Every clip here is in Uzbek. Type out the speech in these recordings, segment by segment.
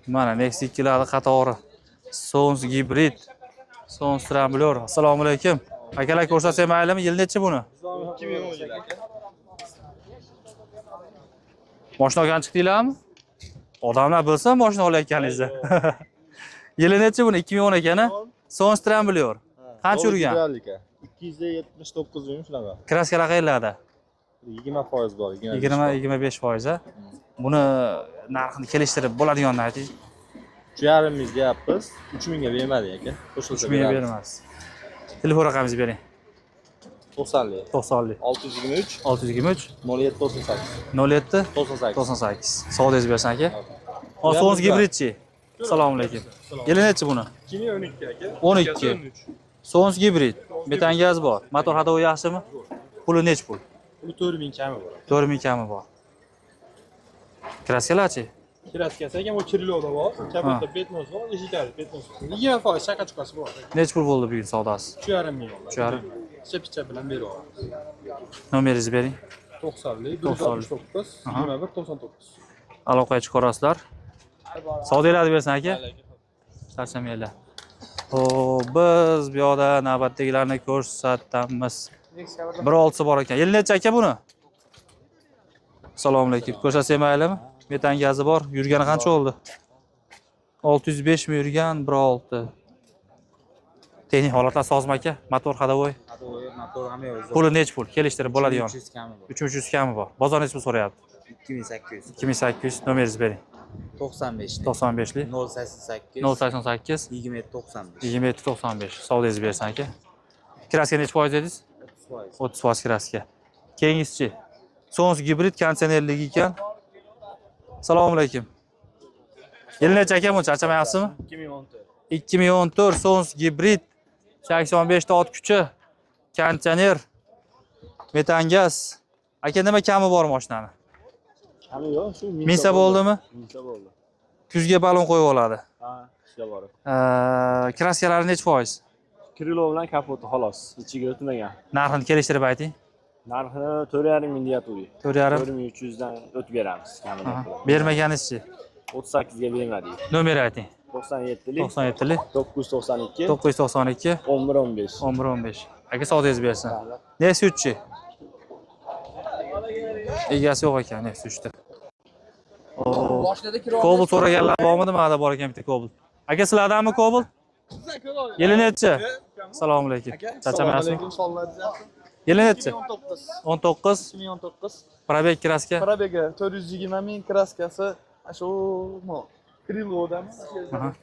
Mana Nexia 2lar qatori. Sons gibrid. Sons Rambler. Assalomu alaykum. Akalar, ko'rsatsak maylimi? Yil nechi buni? 2010 yil aka. Moshina olgan chiqdinglarmi? Odamlar bilsa moshina olayotganingizni. Yili nechi buni? 2010 ekan, a? Sons Rambler. Qancha yurgan? Gidrolika. 279 ming shunaqa. Kraskalar qayerlarda? 20% bor, 25. 20-25 foiz, a? Buni narxini kelishtirib bo'ladiganini ayting. 3,5 ming deyapmiz. 3 mingga bermadik aka. Qo'shilsa 3 mingga beramiz. bermas. Telefon raqamingizni bering. 90lik. 90lik. 623 623 07 98. 07 98. 98. Savdoyingiz bersin aka. Hozir Sons gibridchi. Assalomu alaykum. Yili nechi buni? 2012 aka. 12. Sons gibrid. Metan gaz bor. Motor hadovi yaxshimi? Puli nechi pul? Puli 4000 kami bor. 4000 kami bor. Kraskalarchi? Kraskasi aka, bu Kirilovda bor. Kapotda petnos bor, eshiklarda petnos. 20% shaka chukasi bor. Nechi pul bo'ldi bugun savdosi? 3,5 ming oldi. 3,5. Picha picha bilan berib yuboramiz. Nomeringizni bering. 90lik, 90lik. 169, 21, 99. Aloqaga chiqarasizlar. Savdolarni bersin aka. Charchamanglar. Xo'p, biz bu yoqda navbatdagilarni ko'rsatamiz. Bir oltisi bor ekan. Yil necha aka buni? Assalomu alaykum. Ko'rsatsak maylimi? Metan gazi bor. Yurgani qancha bo'ldi? 605 ming yurgan, 1.6. Texnik holatlar sozmi aka? Motor ходовой. Motor ham yo'q. Puli nechi pul? Kelishtirib bo'ladigan. 300 kami bor. 3300 kami bor. Bozor nechi pul so'rayapti? 2800. 2800. Nomeringizni bering. 95. 95 lik 088. 088 27 95. 27.95. Savdoyingiz bersin aka. Kraska nechi foiz dedingiz? 30%. 30 foiz kraska. Keyingisichi. Sons gibrid konditsionerligi ekan. Assalomu alaykum. Yil necha aka bu, charchamayapsizmi? 2014. 2014 Sons gibrid 85 ta ot kuchi, konditsioner, metan gaz. Aka, nima kami bor mashinani? Kami yo'q, shu Minsa bo'ldimi? Minsa bo'ldi. Kuzga balon qo'yib oladi. Ha, ishga borib. Kraskalari nechi foiz? Krilo bilan kapoti xolos, ichiga o'tmagan. Narxini kelishtirib ayting. Narxini 4,5 ming deyapti. 4,5. 4300 dan o'tib beramiz kamidan. Aha. Bermaganingizchi? 38 ga bermadik. Nomer ayting. 97 lik 97 lik 992 992 11 15. 11 15. Aka, savdoyingiz bersin. Nexia 3chi? Egasi yo'q ekan Nexia 3da. Cobalt so'raganlar bormidi? Mana bor ekan bitta Cobalt. Aka, sizlardanmi Cobalt? Yili nechi? Assalomu alaykum. Charchamayapsizmi? Yili nechi? 2019. 19. 2019. Пробег, kraska. Пробег i 420 ming, kraskasi shu Krilovdami? Aha.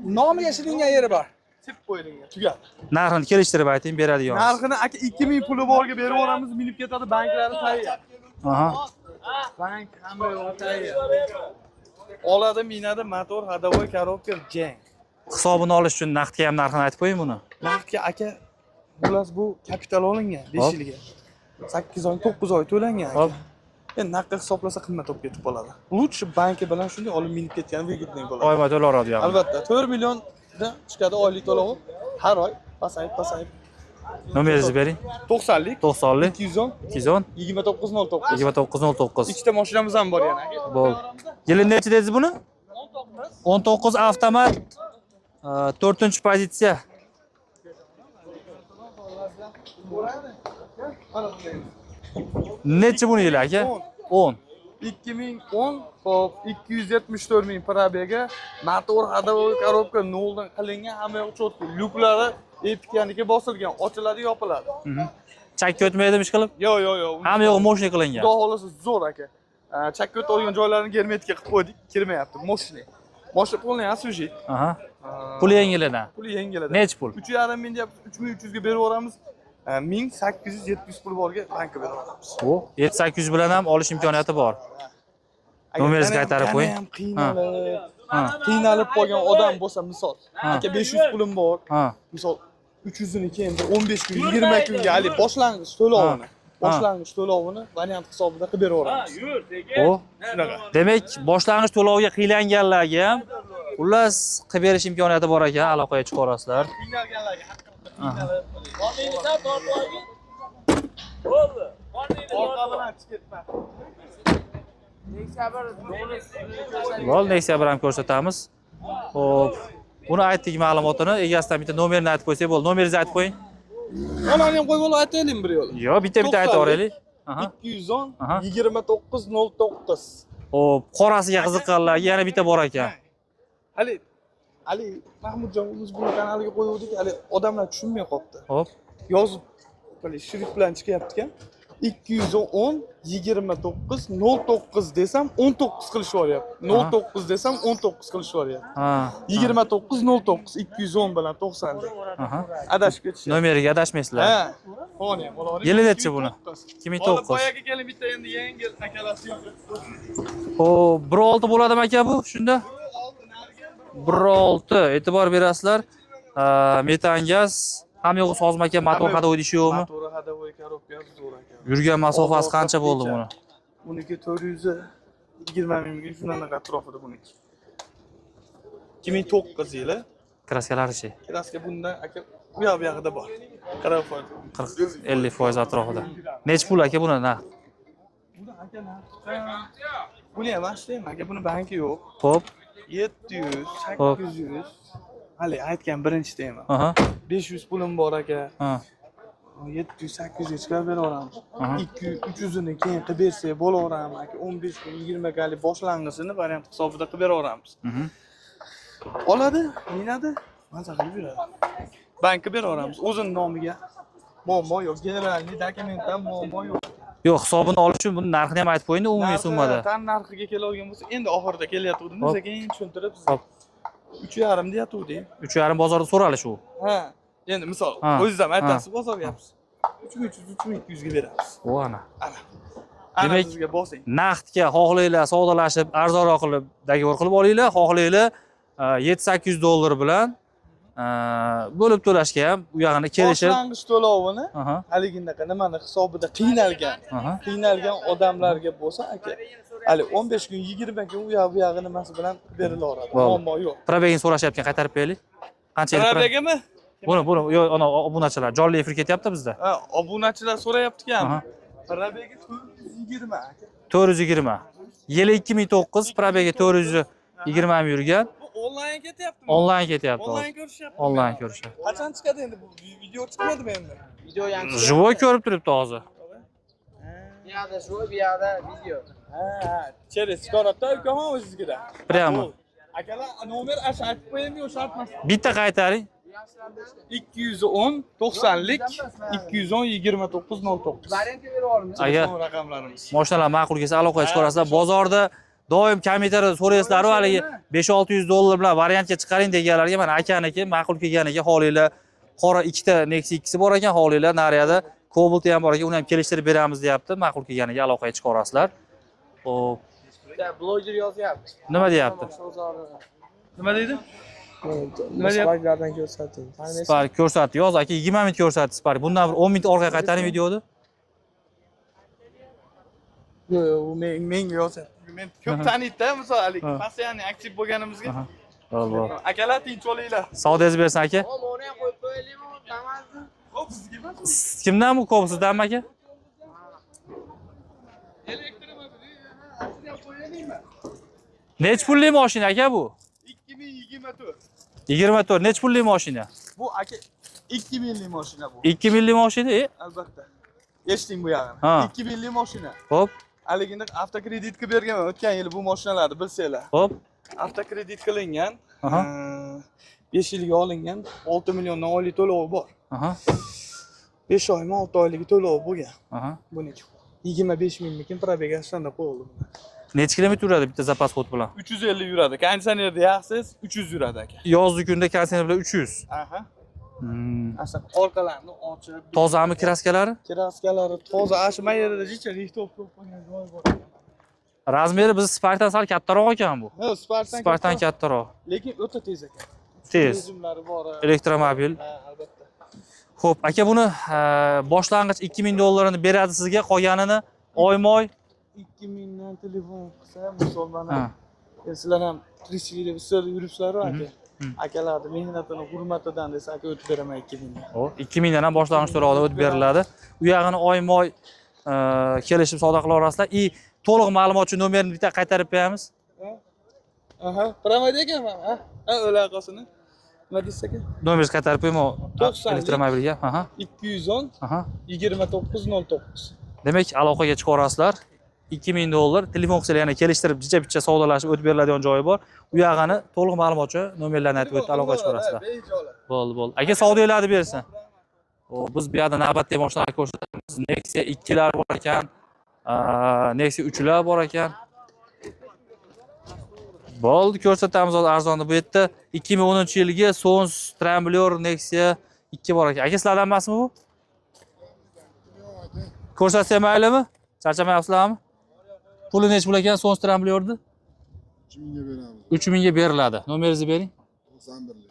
Nomi yashiringan yeri bor. Tip qo'yilgan. Tugadi. Narxini kelishtirib ayting, beradigan. Narxini aka, 2000 puli borga berib yuboramiz, minib ketadi, banklari tayyor. Aha. Bank hamma yo'q tayyor. Oladi, minadi, motor, ходовой, коробка, jang. Hisobini olish uchun naqdga ham narxini aytib qo'ying buni. Naqdga aka, xullas bu kapital olingan 5 Hop. yilga. 8 oy, 9 oy to'langan aka. Hop. Endi naqdga hisoblasa qimmat bo'lib ketib qoladi. Лучше banki bilan shunday olib minib ketgan выгодный bo'ladi. Oyma to'laveradi bu. Albatta, 4 milliondan chiqadi oylik to'lovi. Har oy pasayib, pasayib. Nomeringizni bering. 90lik 90lik 210 210 2909. 2909. Ikkita mashinamiz ham bor yana aka. Bo'ldi. Yili nechi dedingiz buni? 19 avtomat. To'rtinchi pozitsiya. Nechi buni yili aka? 10. 2010, hop, 274 ming пробег i, motor, ходовой, коробка noldan qilingan, hamma yoq чётко. Lyuklari Epikaniki bosilgan, ochiladi, yopiladi. Chakka o'tmaydimi ish qilib? Yo'q, yo'q, yo'q. Hamma yo'g'i мощный qilingan. Xudo xohlasa zo'r aka. Chakka o'tadigan joylarini germetika qilib qo'ydik, kirmayapti. Мощный. Mashina полный освежить. Aha. Puli yengilidan. Puli yengiladi. Nechi pul? 3,5 ming deyapmiz, 3300 ga berib yuboramiz. 1870 pul borga bankka berib yuboramiz. 7800 bilan ham olish imkoniyati bor. Agar Nomeringizni yana ham- qaytarib yana qo'ying. ham qiynalib, Ha. qiynalib qolgan odam bo'lsa, misol, Ha. aka, 500 pulim bor. Ha. Misol 300 ini keyin bir 15 kun, 20 kunga haligi boshlang'ich to'lovini, boshlang'ich to'lovini variant hisobida qilib beraveramiz. O. Shunaqa. Demak, boshlang'ich to'lovga qiylanganlarga ham xullas qilib berish imkoniyati bor ekan, aloqaga chiqaverasizlar. Qiynalganlarga haqqini Aha. Orqa bilan chiqib ketma. Bo'ldi, Nexia bir ham ko'rsatamiz. Xo'p, buni aytdik ma'lumotini, egasidan bitta nomerini aytib qo'ysak bo'ldi. Nomeringizni aytib qo'ying. Onani ham qo'yib olib aytaylik bir yo'la. Yo'q, bitta-bitta aytib yuboraylik. Aha. 210 Aha. 29 09. Xo'p, qorasiga qiziqqanlarga yana bitta bor ekan. Hali Mahmudjon o'z buni kanaliga qo'yuvdik, hali odamlar tushunmay qolibdi. Xo'p, Yozib hali shrift bilan chiqyapti ekan. 210 29 09 desam 19 qilishib yuboryapti. 09 desam 19 qilishib yuboryapti. Ha. 29 09 210 bilan 90 lik. Aha. Adashib ketishadi. Nomeriga adashmaysizlar. Ha. Foni ham olavering. Yili nechi buni? 2009. Boyagi kelin bitta endi yengil akalasi yo'q. Xo'p, 1.6 bo'ladimi aka bu shunda? 1.6 e'tibor berasizlar. Metan gaz ham yo'q sozma aka, motor ходовой ishi yo'qmi? Motori ходовой korobkasi zo'r aka. Yurgan masofasi qancha bo'ldi buni? Buniki 420 mingga shunaqa atrofida buniki. 2009 yili. Kraskalari-chi? Kraska bundan aka u yoq bu yog'ida bor. 40%. 40-50% atrofida. Nechi pul aka buni naqd? Buni aka narxi. Buni ham ishlayman aka, buni banki yo'q. Xo'p. 700, Xo'p. 800. Hali aytgan birinchi tema. Aha. 500 pulim bor aka. Ha. 700, 800 ga chiqarib beraveramiz. Aha. 200, 300 ini keyin qilib bersak bo'laveramiz aka. 15 kun, 20 kunlik boshlang'ichini variant hisobida qilib beraveramiz. Oladi, minadi, maza qilib yuradi. Bankka beraveramiz o'zini nomiga. Muammo yo'q, generalniy dokumentdan muammo yo'q. Yo'q, hisobini olish uchun buni narxini ham aytib qo'ying umumiy summada. Tan narxiga keladigan bo'lsa, endi oxirida kelyotgandim, Hop. sekin tushuntirib Hop. 3,5 deyatuvdik. 3.5 bozorda so'ralish u. Ha, endi misol Ha, o'zingiz ham aytasiz, bozor gapsiz. 3300, 3200 ga beramiz. O ana. Ana. Ana Demak- sizga bosing. Naqdga xohlanglar savdolashib, arzonroq qilib договор qilib olinglar, xohlanglar 7-800 dollar bilan bo'lib to'lashga ham u yog'ini kelishib. Boshlang'ich to'lovini Aha. haligindaqa nimani hisobida qiynalgan, Aha. qiynalgan odamlarga bo'lsa aka, hali 15 kun, 20 kun u yoq bu yog'i nimasi bilan berilaveradi. Bo'ldi. Muammo yo'q. Пробег ini so'rashyapti, qaytarib beraylik. Qancha edi? Пробег imi? Buni yo'q, ana obunachilar jonli efir ketyapti bizda. Ha, obunachilar so'rayapti ekan. Aha. Пробег i 420 aka. 420. Yili 2009, пробег i 420 ham yurgan. Bu onlayn ketyaptimi? Onlayn ketyapti Onlayn hozir. ko'rishyapti. Onlayn ko'rishyapti. Qachon chiqadi endi bu video chiqmadimi endi? Video ham Живой ko'rib turibdi hozir. Bu yoqda живой, bu yoqda video. Ha, через chiqaryapti ukamon o'zizgida. Прямо. Akalar, nomer asha aytib qo'yaymi yo shart emas? Bitta qaytaring. 210 90 lik 210 29 09. Variantga berib yuboramiz. Agar Telefon raqamlarimiz. mashinalar ma'qul kelsa aloqaga chiqarasizlar. Bozorda doim kommentariyada so'raysizlar, haligi 5-600 dollar bilan variantga chiqaring deganlarga mana akaniki ma'qul kelganiga xohlanglar. Qora ikkita Nexia ikkisi bor ekan, xohlanglar nariyada Cobalt ham bor ekan, uni ham kelishtirib beramiz deyapti. Ma'qul kelganiga aloqaga chiqarasizlar. Xo'p, Bitta bloger yozyapti. nima deyapti? Nima deydi? Nima deyapti? Sparklardan ko'rsating. Taniysiz. Spark ko'rsatdi. Yoz aka 20 minut ko'rsatdi Spark. Bundan bir 10 minut orqaga qaytaring videoni. Yo'q, yo'q, u men menga yozyapti. Men ko'p taniydi-da, misol haligi Ha. постоянно aktiv bo'lganimizga. Aha. Bo'ldi, bo'ldi. Akalar tinch olinglar. Savdoyingiz bersin aka. Uni ham qo'yib qo'yaylikmi? Damasni. Xo'p, sizga emas. Siz kimdan bu ko'p sizdanmi aka? Elektromobil, qo'yaylikmi? Nech pullik mashina aka bu? 2024. 24 nech pullik mashina? Bu aka 2000 lik mashina bu. 2000 lik mashina, e? Albatta. Eshiting bu yog'ini. Ha. 2000 lik mashina. Xo'p, Haligini avtokreditga berganman o'tgan yili bu mashinalarni bilsanglar. xo'p. Avtokredit qilingan. Aha. 5 yilga olingan 6 milliondan oylik to'lovi bor. Aha. 5 oymi 6 oyligi to'lovi bo'lgan. Aha. Buniki 25 mingmikin пробег ashanda qo'yildi buni. Necha kilometr yuradi bitta запас ход bilan? 350 yuradi. Konditsionerda yaxsiz 300 yuradi aka. Yozgi kunda konditsioner bilan 300. Aha. Hmm. Asha orqalarini ochib, Tozami kraskalari? kraskalari toza. Ashu man yerida jicha rixtov ko'p qo'ygan joyi bor. Размер i biz Sparkdan sal kattaroq ekan bu. Ha, Sparkdan Sparkdan kattaroq. Lekin o'ta tez ekan. Tez. Rejimlari bor. Ha. Elektromobil. Ha, albatta. Xo'p, aka buni boshlang'ich 2000 dollarini beradi sizga, qolganini oyma-oy. 2000 dan telefon qilsa, misol mana Ha. Sizlar ham tirikchilikda sizlar yuribsizlar aka. Akalarni mehnatini hurmatidan desa aka o'tib beraman 2000 dan. O, 2000 dan ham boshlang'ich to'lovda o'tib beriladi. U yog'ini oyma-oy kelishib savdo qila olasizlar. И To'liq ma'lumot uchun nomerini bitta qaytarib qo'yamiz. Aha, promoyda ekanman, ha? Ha, o'la qolsin. Nima deysiz aka? Nomeringizni qaytarib qo'ying, 90 elektromobilga. Aha, 210 aha. 29 09. Demak, aloqaga chiqaverasizlar. 2000 dollar telefon qilsalar yana kelishtirib, jicha picha savdolashib o'tib beriladigan joyi bor. U yog'ini to'liq ma'lumot uchun nomerlarni aytib o'tdi, aloqaga chiqaverasizlar. Bo'ldi, bo'ldi. Aka, savdolarni bersin. O, biz bu yerda navbatdagi mashinalarni ko'rsatamiz. Nexia 2lar bor ekan. Nexia 3lar bor ekan. Bo'ldi, ko'rsatamiz hozir arzonni. Bu yerda 2010-yilgi Sons Trambler Nexia 2 bor ekan. Aka, sizlardan emasmi bu? Ko'rsatsam maylimi? Charchamayapsizlarmi? Puli nechi pul ekan Sons Tramblerni? 3000 ga beramiz. 3000 ga beriladi. Nomeringizni bering.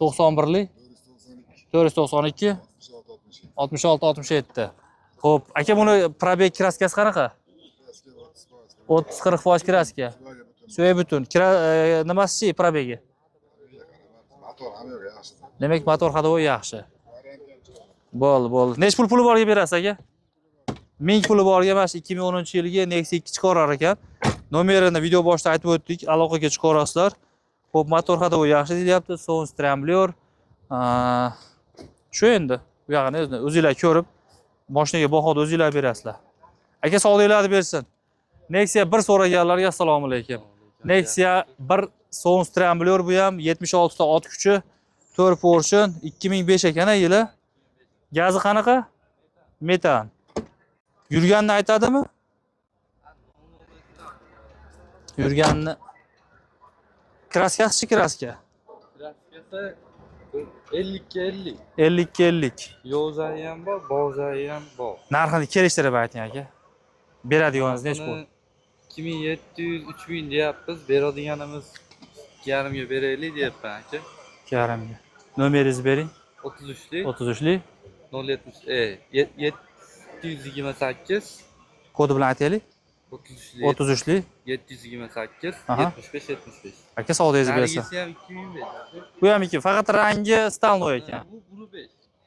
91 91lik 492 492 66 67. 66 67. Xo'p, aka, buni пробег, краска si qanaqa? Краска 30%. 30-40% краска. Suvga butun. Suya butun. Kira nimasi-chi пробег i? Motor ham yo'q, yaxshi. Demak, motor ходовой yaxshi. Variant ham chiqadi. Bo'ldi, bo'ldi. Nechi pul puli borga berasiz, aka? 1000 puli borga mana shu 2010-yilgi Nexia 2 chiqarar ekan. Nomerini video boshida aytib o'tdik, aloqaga chiqarasizlar. Xo'p, motor ходовой yaxshi deyilyapti. Sons Trambler. Shu endi. Bu yog'ini o'zinglar ko'rib, mashinaga bahoni o'zinglar berasizlar. Aka, savdolarni bersin. Nexia 1 so'raganlarga assalomu alaykum. Nexia 1 Sons Trambler, bu ham 76 ta ot kuchi, 4 поршень, 2005 ekan a yili. Gazi qanaqa? Metan. Yurganini aytadimi? Yurganini. Краска si, краска. Краска si 50 ga 50. 50 ga 50. Yo'zayi ham bor, bozari ham bor. Narxini kelishtirib ayting, aka. Beradiganingiz nechi pul? 2700, 3000 deyapmiz. Beradiganimiz 2,5 ga beraylik deyapman, aka. 2,5 ga. Nomeringizni bering. 33lik 33lik 070 728 kodi bilan aytaylik. 33lik 33lik 728 Aha. 75 75. Aka, savdoyingizni bersin. Narigisi ham 2005. Bu ham 2, faqat rangi стальной ekan.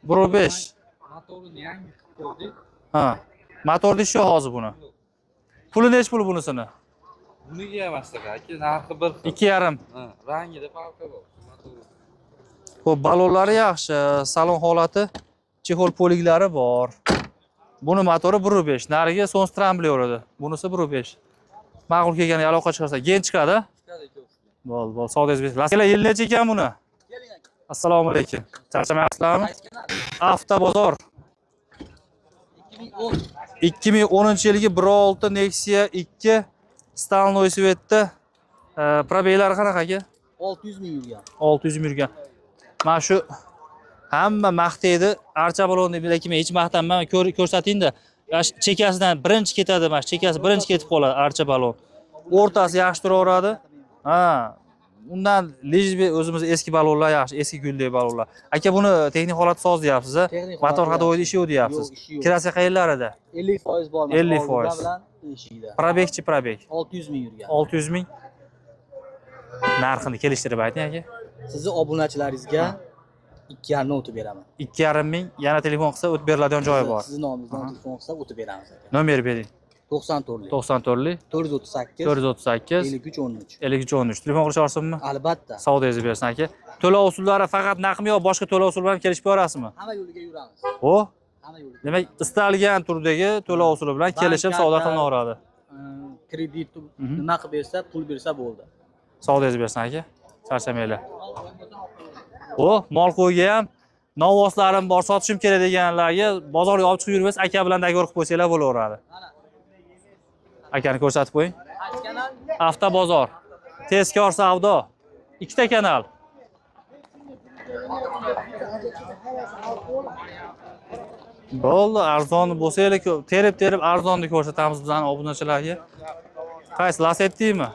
Bu 1.5. 1.5. Motorini yangi qilib qo'ydik. Ha. Motorni ishi yo'q hozir buni. Puli nechi pul bunisini? Buniki ham shunaqa, aka, narxi bir xil. 2,5. Ha, rangida farqi bor. Motori. Xo'p, balonlari yaxshi, salon holati, чехол poliklari bor. Buni motori 1.5, narigi Sons Trambler edi. Bunisi 1.5. Ma'qul kelganiga aloqa chiqarsa, gen chiqadi. Chiqadi ikkovsiga. Bo'ldi, bo'ldi. Savdoyingiz bersin. Laskala yil necha ekan buni? Assalomu alaykum. Charchamayapsizlarmi? Avtobozor. 2010-yilgi 1.6 Nexia 2 стальной цвет da. Пробег lari qanaqa, aka? 600 ming yurgan. 600 ming yurgan. Mana shu hamma maqtaydi. Archa balonni, lekin men hech maqtanmayman. Ko'rsating-da. Mana shu chekasidan birinchi ketadi, mana shu chekasi birinchi ketib qoladi archa balon. O'rtasi yaxshi turaveradi. Ha. Undan лишь бы o'zimiz eski balonlar yaxshi, eski guldek balonlar. Aka, buni texnik holati soz deyapsiz, a? Texnik Motor holati ходовой yaxshi. ishi yo'q deyapsiz. Yo'q, ishi yo'q. Краска qayerlarida? 50% bor. 50%. Bilan eshigida. Пробег chi, пробег? 600 ming yurgan. 600 ming. Narxini kelishtirib ayting, aka. Sizni obunachilaringizga 2,5 ni o'tib beraman. 2,5 ming, yana telefon qilsa o'tib beriladigan joyi bor. Sizni nomingizdan telefon qilsa o'tib beramiz, aka. Nomer bering. 94lik 94lik 438 438 53 13. 53 13. Telefon qilish olsinmi? Albatta. Savdoyingizni bersin, aka. To'lov usullari faqat naqdmi yo boshqa to'lov usuli bilan kelishib berasizmi? Hamma yo'liga yuramiz. O, Hamma yo'liga. Demak, istalgan turdagi to'lov usuli bilan Bank kelishib savdo karta, qilinaveradi. Kredit nima qilib bersa, pul bersa bo'ldi. Savdoyingizni bersin, aka. Charchamanglar. O, mol qo'yga ham novoslarim bor, sotishim kerak deganlarga bozorga olib chiqib yuribsiz, aka bilan договор qilib qo'ysanglar bo'laveradi. Akani ko'rsatib qo'ying. Avtobozor. Tezkor savdo. Ikkita kanal. Bo'ldi, arzon bo'lsa terib terib arzonni ko'rsatamiz bizani obunachilarga. Qaysi, Lacettimi?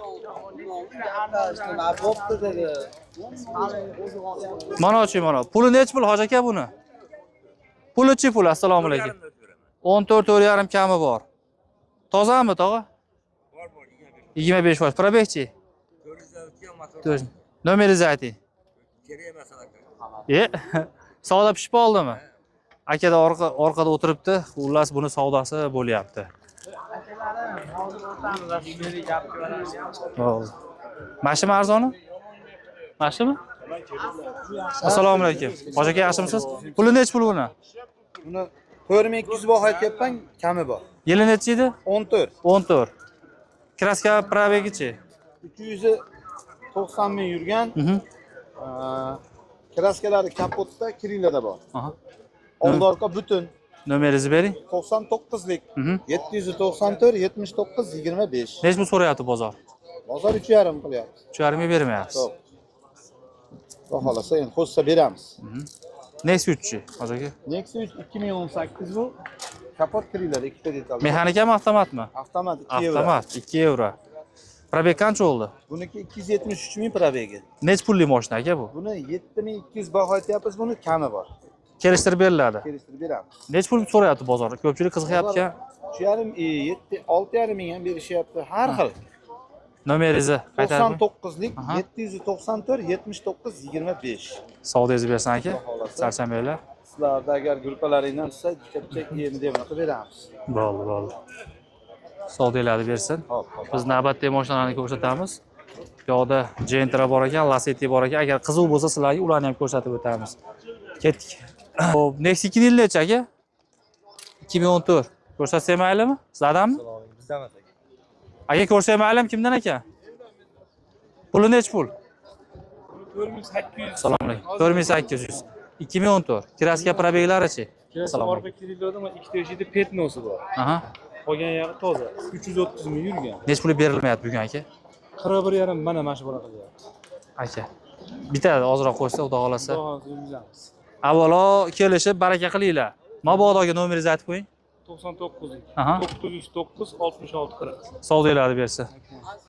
Bo'pti dedi. Mana ochi, mana. Puli nechi pul, hoji aka, buni? Pulichi pul, assalomu alaykum. 14 4,5 kami bor. Tozami, tog'a? 25%. Пробег chi? Nomeringizni ayting. E, savdo pishib oldimi? Akada orqa orqada o'tiribdi. Xullas, buni savdosi bo'lyapti. Bo'ldi. Mashimi arzoni? Mashimi? Assalomu alaykum. Hoji aka, yaxshimisiz? Puli nechi pul buni? Buni 4200 baho aytyapman, kami bor. Yili nechi edi? 14. 14. Краска пробег ichi? 390 ming yurgan. Краска lari kapotda, kirilada bor. Oldi orqa butun. Nomeringizni bering. 99lik 794 79 25. Nechi pul so'rayapti bozor? Bozor 3,5 qilyapti. 3,5 ga bermayapsiz. Yo'q. Xudo xohlasa endi qo'shsa beramiz. Nexia 3chi, Hoji aka? Nexia 3 2018 bu. Kapot kirilada ikkita detal. Mexanikami, avtomatmi? Avtomat 2 yevro. Avtomat 2 yevro. Пробег qancha bo'ldi? Buniki 273 ming пробег i. Nechi pullik mashina aka bu? Buni 7200 baho aytyapmiz, buni kami bor. Kelishtirib beriladi. Kelishtirib beramiz. Nechi pul so'rayapti bozor? Ko'pchilik qiziqyapti ekan. 3,5, 7, 6,5 ming ham berishyapti. Har xil. Nomeringizni qaytarib. 99lik 794 79 25. Savdoyingizni bersin aka. Xudo xohlasa. Charchamanglar. Sizlarda agar gruppalaringdan tushsa, bitta yemi deb qilib beramiz. Bo'ldi, bo'ldi. Savdoylarni bersin. Hop, hop. Biz navbatdagi mashinalarni ko'rsatamiz. Bu yoqda Gentra bor ekan, Lacetti bor ekan. Agar qiziq bo'lsa sizlarga ularni ham ko'rsatib o'tamiz. Ketdik. Xo'p, Nexia 2 nechi aka? 2014. Ko'rsatsak maylimi? Sizlardanmi? Bizdan emas aka. Aka, ko'rsak maylimi? Kimdan ekan? Puli nechi pul? 4800. Assalomu alaykum. 4800. 2014. Краска пробег larichi? Assalomu alaykum. Orqa kiriladi, mana ikkita eshikda пятно si bor. Qolgan yog'i toza. 330 ming yurgan. Nechi puli berilmayapti bugun aka? 41,5 mana shu bola qilyapti. Aka. Bitta ozroq qo'ysa, xudo xolasa. Xudo xohlasa yurgizamiz. Avvalo kelishib baraka qilinglar. Mabodoga nomeringizni aytib qo'ying. 99lik. Aha. 909 66 40. Savdolarni bersin.